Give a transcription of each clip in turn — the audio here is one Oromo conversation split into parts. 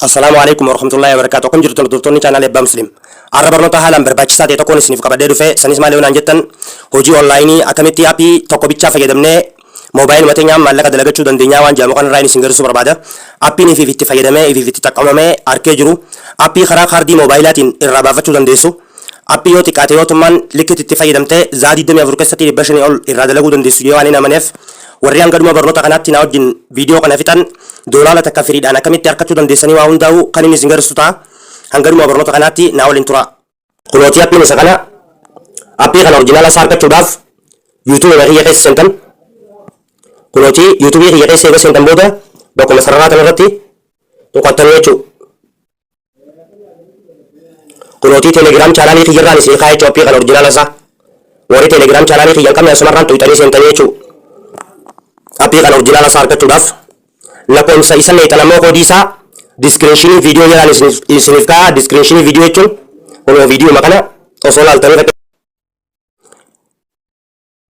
Assalaamu Aleeykum Warahmatullaahi Wabarakaatuh Akkam jirtu hordoftoonni chaanaalii Abbaa Muslim. Har'a barnoota haalaan barbaachisaa ta'e tokkoon isiniif qabadhee dhufe. Sanis maali yoo naan jettan hojii onlaayinii akkamitti appii tokko bichaa fayyadamnee moobaayiluma teenyaan maallaqa dalagachuu dandeenyaa waan jedhamu kanarraa isin garsiisuu barbaada. Appiin ifiif itti fayyadamee ifiif itti xaqqamamee arkee jiru appii karaa kaardii moobaayilaatiin irraa baafachuu dandeessu. Appii yoo xiqqaate yoo tummaan likkitti itti fayyadamte zaa 24 keessatti 500 ol irraa dalaguu dandeessu jee waan hin amaneef warri hanga dhuma barnoota kanaatti na wajjin viidiyoo kana fixan doolaala takka firiidhaan akkamitti arkachuu dandeessanii waa hundaa'u kan inni isin garsiisu ta'a. Hanga dhuma barnoota kanaatti na waliin tura. Kunootii appiin isa kana appii kana orjinaala isaa argachuudhaaf YouTube kiyya keessa seentan. Kunootii YouTube kiyya keessa eega seentan booda bakkuma sararaa kanarratti tuqattanii jechuudha. Kunootii Telegram chaanaalii kiyyarraan isinii kaa'ee jechuudha appii kana orjinaala isaa. Warri Telegram chaanaalii kiyya hin qabne asumarraan tuqxanii seentanii jechuudha. Appii kana orjinaala isaa argachuudhaaf lakkoomsa isa neexan ammoo koodii isaa diskiriinshinii viidiyoo jalaan isiniif kaa'a. Diskiriinshinii viidiyoo jechuun kunoo viidiyoo kana osoo laaltanii fakkii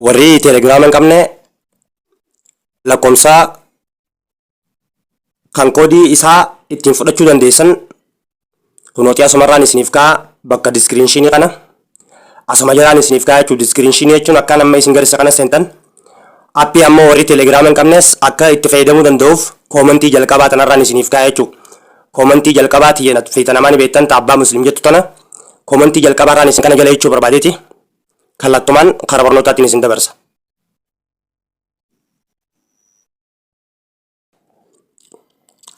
warri Telegram hin qabne lakkoomsa kan koodii isaa ittiin fudhachuu dandeessan kunootii asumarraan isiniif ka'a bakka diskiriinshinii kana asuma jalaan isiniif ka'a jechuudha. Diskiriinshinii jechuun akka amma isin garisa kana seentan appii ammoo warri telegiraama hin qabnes akka itti fayyadamuu danda'uuf koomantii jalqabaa tanarraan isiniif ka'a jechuudha. Koomantii jalqabaa tiyya feeta namaa ni beektan ta abbaa muslim jettu tana koomantii jalqabaarraan isin kana jala jechuu barbaadeeti kallattumaan karaa barnootaatiin isin dabarsa.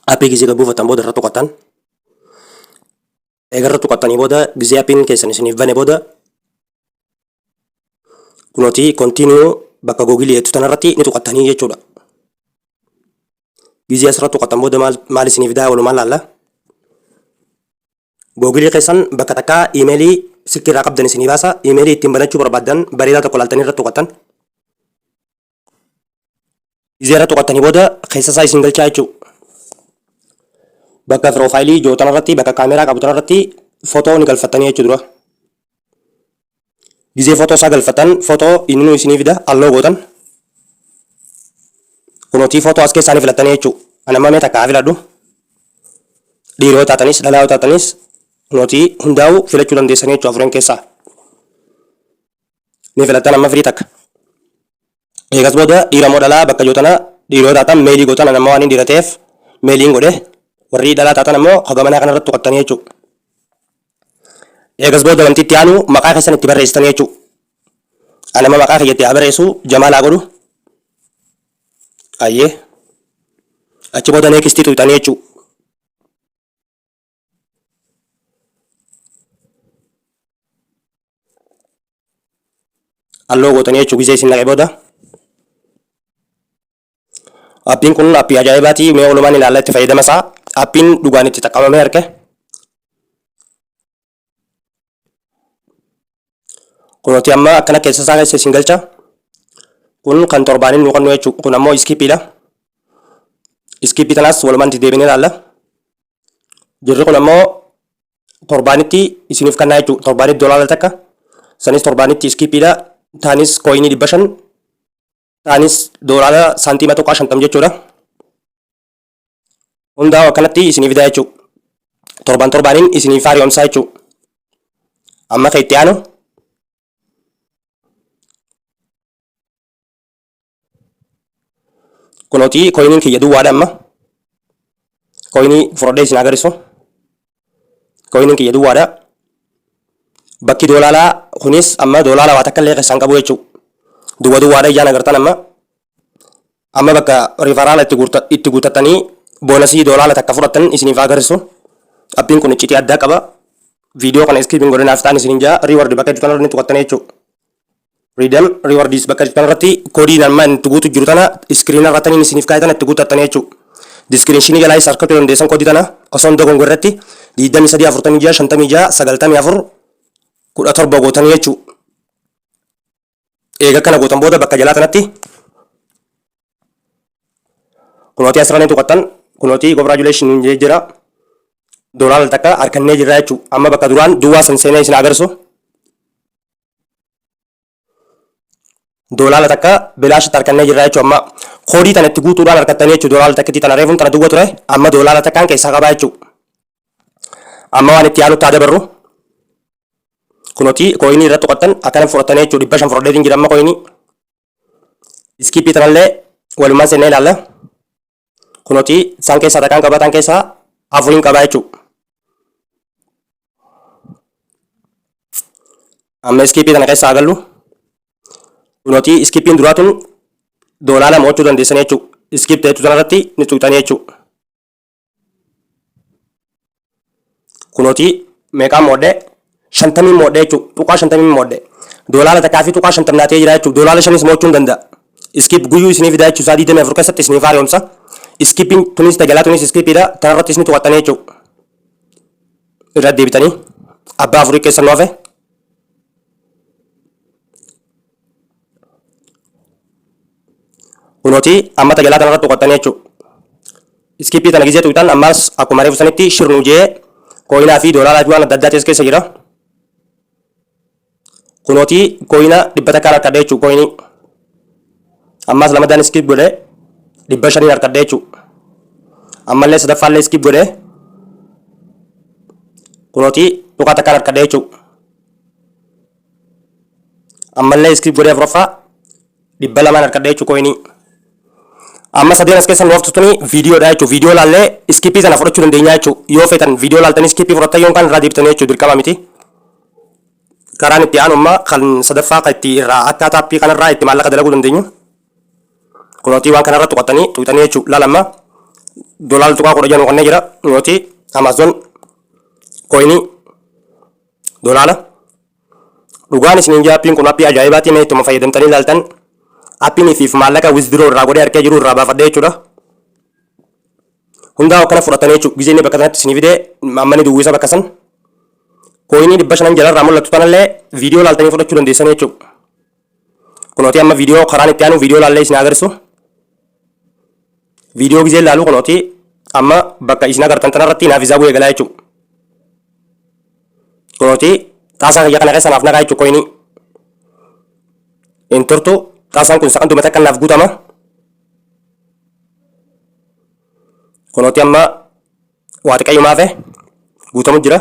Appii gizee gad buufattan booda irra tuqattan. Eega irra tuqattanii booda gizee appiin keessan isiniif bane booda kunootii continue bakka googilii jettu tanarratti ni tuqattanii jechuudha. Gizee asirra tuqattan booda maal maal isiniif fidaa walumaan laalla. Googilii keessan bakka takkaa iimeelii silkii irraa qabdan isinii baasa. Iimeelii ittiin banachuu barbaaddan bareedaa tokko laaltanii irra tuqattan. Gizee irra tuqattanii booda keessa isaa isin galchaa jechuudha. Bakka piroofaayilii jiru tanarratti bakka kaameeraa qabu tanarratti footoo ni galfattanii jechuudha dura. Gizee footoo isaa galfattan footoo inni nu isinii fida alloo gootan. Kunootii footoo as keessaa ni filattanii jechuudha. Ani amma mee takka haa filadhu. Dhiira yoo taatanis dhalaa yoo taatanis kunootii hundaa'uu filachuu dandeessanii jechuudha afuran keessaa. Ni filattan amma firii takka. Eegas booda dhiira moo dhalaa bakka jiru tana dhiira yoo taatan meelii gootan an amma waan hin dhiira ta'eef meeliin godhe warri dhalaa taatan ammoo hagamanaa kanarratti tuqattanii jechuudha. Eegas booda wanti itti aanu maqaa keessan itti barreessitanii jechuudha. An amma maqaa kiyya itti haa barreessu Jamaal haa godhu. Ayyee. Achi booda neekistii tuqxanii jechuudha. Alloo gootanii jechuu gizee isin naqe booda. Appiin kun appii ajaa'ibaati mee oolumaan ilaalla itti fayyadama isaa. Appiin dhugaan itti xaqqabamee arge. Kunooti amma akkana keessa isaa keessa isin galcha. Kun kan torbaaniin nu qannu jechuudha. Kun ammoo iskiippiidha. Iskiippii tanaas walumaan itti deebinee ilaalla. Jirri kun ammoo torbaanitti isiniif kannaa jechuudha. Torbaanitti doolaara takka. Sanis torbaanitti iskiippiidha. Taanis kooyinii 500. Taanis doolaara saantiima tuqaa 50 jechuudha. Hundaa'u akkanatti isinii fidaa jechuudha. Torban torbaaniin isiniif haaromsaa jechuudha. Amma kan itti aanu kunooti koyiniin kiyya duwwaadha amma. Koyinii fudhadhee isin agarsiisu. Koyiniin kiyya duwwaadha. Bakki doolaalaa kunis amma doolaala waa takka illee keessaan qabu jechuudha. Duwwa duwwaadha ijaan agartan amma. Amma bakka rifaraala itti guuttattanii boonasii doolaala takka fudhattan isiniif agarsiisu. Appiin kun iccitii addaa qaba. Viidiyoo kana iskiip hin godhinaaf ta'an isiniin jaa riiward bakka jettu kanarra ni tuqattanii jechuudha. Redeem rewards bakka jettu kanarratti koodii amma itti guutu jiru tana iskiriina irratti isiniif kaa'e tana itti guuttattanii jechuudha. Diskiriinshinii jalaa isa argachuu dandeessan koodii tana osoo hin dogongorretti 23 46 56 94 17 gootanii jechuudha. Eega kana gootan booda bakka jalaa tanatti kunootii asirra ni tuqattan kunootii congratulation nuun jee jira. Doolaara takka harkannee jirra jechuudha. Amma bakka duraan duwwaa san seenee isin agarsiisu. Doolaara takka bilaashitti harkannee jirra jechuudha. Amma koodii tana itti guutuudhaan harkattanii jechuudha. Doolaara takkitti tana reefuun tana duwwa ture amma doolaara takkaan keessaa qabaa jechuudha. Amma waan itti aanutti haa dabarru. Kunooti coinii irratti tuqattan akkana fudhatanii jechuudha. 500 fudhadheetiin jira amma coinii. Skipii tanallee walumaan seennee ilaalla. Kunooti isaan keessaa takkaan qaba, isaan keessaa afuriin qaba jechuudha. Amma skipii tana keessa haa gallu. Kunooti skipiin duraa tun doolaara mo'achuu dandeessan jechuudha. Skip ta'etu tanarratti ni tuqxanii jechuudha. Kunooti meeqaan mo'adhe? 50 mo'adhe jechuudha. Tuqaa 50 mo'adhe. Doolaara takkaa fi tuqaa 50 naatee jira jechuudha. Doolaara shanis mo'achuu hin danda'a. Skip guyyuu isinii fidaa jechuudha. Isaa 24 keessatti isiniif haaromsa. Skipiin tunis tajalaa tunis skipiidha. Tanarratti isin tuqattanii jechuudha. Irra deebitanii abbaa afurii keessan nu hafe. Kunooti amma tajalaa kanarratti tuqattanii jechuudha. Skipii tana gizee tuqxan ammas akkuma reefu sanitti shirnuu jee coinaa fi doolaaraa fi waan adda addaa keessa jira. Kunooti coina 100n harkadhe jechuudha coinii. Ammas lamadaan skip godhee 500n harkadhe jechuudha. Ammallee sadaffaallee skip godhee kunooti tuqaa takkaan harkadhe jechuudha. Ammallee skip godhee afuraffaa 200n harkadhe jechuudha coinii. Amma sadeen as keessa nu haftu tuni viidiyoodha jechuudha. Viidiyoo laallee skipii sana fudhachuu dandeenya jechuudha. Yoo feetan viidiyoo laaltanii skipii fudhattan yookaan irraa deebitanii jechuudha, dirqama miti. Karaan itti aanu amma kan sadaffaa kan itti irraa akkaataa appii kanarraa itti maallaqa dalaguu dandeenyu. Kunootii waan kanarra tuqatanii tuqxanii jechuudha. Laala amma doolaara tuqaa 16 nu kannee jira. Kunootii Amazon coinii doolaara. Dhugaan isiniin jira, appiin kun appii ajaa'ibaati. Mee ittuma fayyadamtanii ilaaltan, appiin ifiif maallaqa withdraw irraa godhee harkee jiru irraa baafadhee jechuudha. Hundaa akkana fudhatanii jechuudha. Gizee inni bakka sanatti isinii fidee amma ni duwwisa bakka san. Coinii 500 jalarraa mul'atu tanallee viidiyoo laaltanii fudhachuu dandeessanii jechuudha. Kunooti amma viidiyoo karaan itti aanu viidiyoo laallee isin agarsiisu. Viidiyoo gizee laalu kunooti amma bakka isin agartan tanarratti naaf isaa bu'ee galaa jechuudha. Kunooti xaasaa kiyya kana keessa naaf naqaa jechuudha coinii. Hin turtu, xaasaan kun saqanduma takka naaf guutama. Kunooti amma waa xiqqayyumaa hafe, guutamu jira.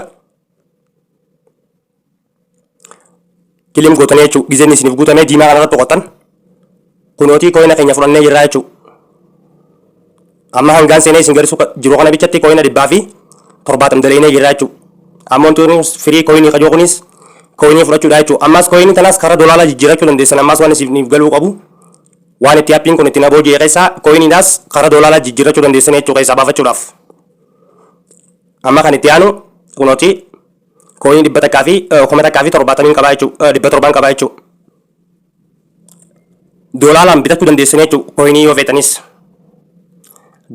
Claim gootanii jechuudha. Gizeen isiniif guutamee diimaa kanarratti tuqattan. Kunootii coina keenya fudhannee jirraa jechuudha. Amma hangaan seenee isin garsiisu jiru kana bichatti coina 170 dalaynee jirraa jechuudha. Amma wanti kunis firii coinii qajoo kunis coinii fudhachuudha jechuudha. Ammas coinii tanaas karaa doolaaraa jijjiirachuu dandeessan. Ammas waan isiniif galuu qabu, waan itti appiin kun ittiin aboo jee keessaa coiniidhaas karaa doolaaraa jijjiirachuu dandeessan jechuudha keessaa baafachuudhaaf. Amma kan itti aanu kunooti coinii dhibba takkaa fi kuma takkaa fi torbaatamiin qabaa jechuudha. 700n qabaa jechuudha. Doolaaraan bitachuu dandeessan jechuudha coinii yoo feetanis.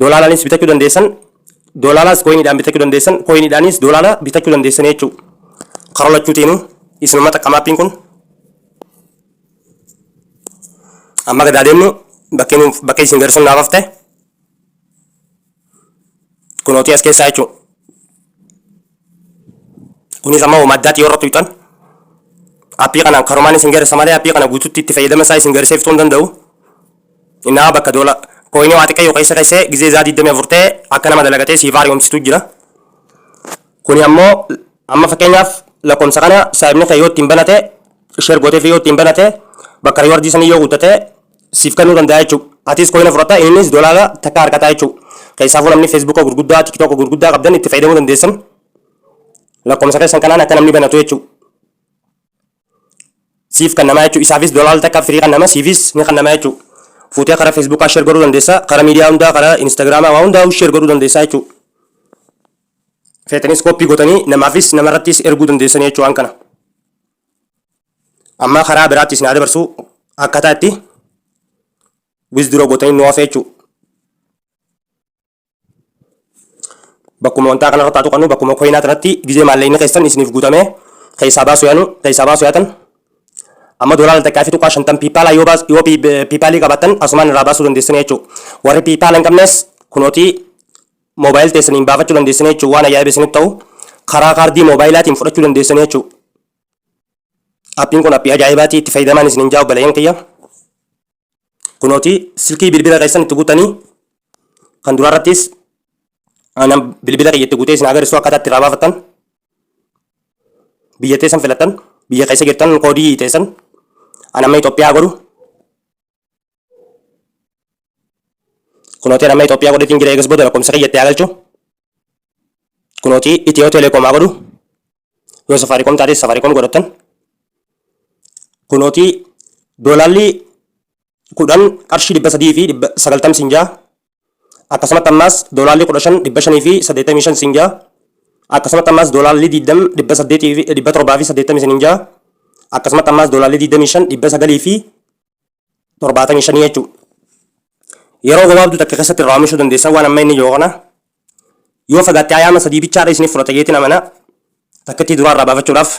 Doolaaraanis bitachuu dandeessan. Doolaaraas coiniidhaan bitachuu dandeessan. Coiniidhaanis doolaara bitachuu dandeessan jechuudha. Karaa lachuutiinuu isinuma xaqqama appiin kun. Amma gadaa deemnu bakkee bakkee isin garsuun naaf hafte. Kunootii as keessaa jechuudha. Kunis amma hooma addaati yoo irratti tuqxan. Appii kanaan karumaan isin garsa malee appii kana guututti itti fayyadama isaa isin garsee fixuu hin danda'u. Innaa bakka doola coinii waa xiqqaa yoo keessa keessee gizee isaa 24 ta'e akka nama dalagatee siif haaromsitu jira. Kuni ammoo amma fakkeenyaaf lakkoomsa kana saahibni kee yoo ittiin banate, share gootee fi yoo ittiin banate, bakka rewardii sanii yoo guuttate siif kennuu danda'a jechuudha. Atis coina fudhatta, innis doolaara takka harkataa jechuudha. Keessaafuu namni Facebooka gurguddaa, TikToka gurguddaa qabdan itti fayyadamuu dandeessan. Lakkoomsa keessan kanaan akka namni banatu jechuudha. Siif kan namaa jechuudha. Isaafis doolaara takka firii kan nama, siifis ni kan namaa jechuudha. Fuutee karaa Facebookaa share godhuu dandeessa. Karaa miidiyaa hundaa, karaa Instagramaa waa hundaa share godhuu dandeessa jechuudha. Feetanis copy gootanii namaafis namarrattis erguu dandeessanii jechuudha waan kana. Amma karaa biraatti isin haa dabarsu, akkaataa itti withdraw gootanii nu hafe jechuudha. Bakkuma wantaa kanarra taatu qannu, bakkuma coinaa tanatti gizee maallaqni keessan isiniif guutamee keessaa baasuu yaanu keessaa baasuu yaatan, amma doolaara takkaa fi tuqaa 50 PayPalaa yoo baas yoo PayPalii qabaattan asumaan irraa baasuu dandeessanii jechuudha. Warri PayPala hin qabnes kunootii mobile teessaniin baafachuu dandeessanii jechuudha. Waan ajaa'iba isinitti ta'u, karaa kaardii moobaayilaatiin fudhachuu dandeessanii jechuudha. Appiin kun appii ajaa'ibaati, itti fayyadamaan isiniin jaa obboleeyyan kiyya. Kunooti silkii bilbila keessan itti guutanii kan duraarrattis aanan bilbila kiyya itti guutee isin agarsiisu akkaataa itti irraa baafattan. Biyya teessan filattan, biyya keessa jirtan koodii teessan. An amma Itoophiyaa godhu. Kunootii amma Itoophiyaa godhetiin jira. Eegas booda lakkoofsa kiyyatti haa galchu. Kunootii Itiyoo Telekoom haa godhu. Yoo Safaariikoom taates Safaariikoom godhattan. Kunootii doolaalli 10 qarshii 390 siin jaa. Akkasumatti ammaas doolaalli 15 585 siin jaa. Akkasumatti ammaas doolaalli 20 800 fi 780 siin jaa. Akkasumatti ammaas doolaalli 25 975 jechuudha. Yeroo gabaabduu takka keessatti irraa oomishuu dandeessan waan amma inni jiru kana. Yoo fagaatte ayaama sadii bichaadha isiniif fudhata jeetiin amana. Takkittii duraa irraa baafachuudhaaf.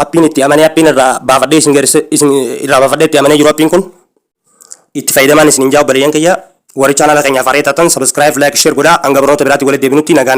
Appiin itti amanee appiin irraa baafadhee isin garse isin irraa baafadhee itti amanee jiru appiin kun itti fayyadamaan isin hin jaa obboleeyyan kiyya. Warri chaanaala keenyaaf haree taatan subscribe, like, share godhaa. Hanga barnoota biraatti walitti deebinutti nagaan.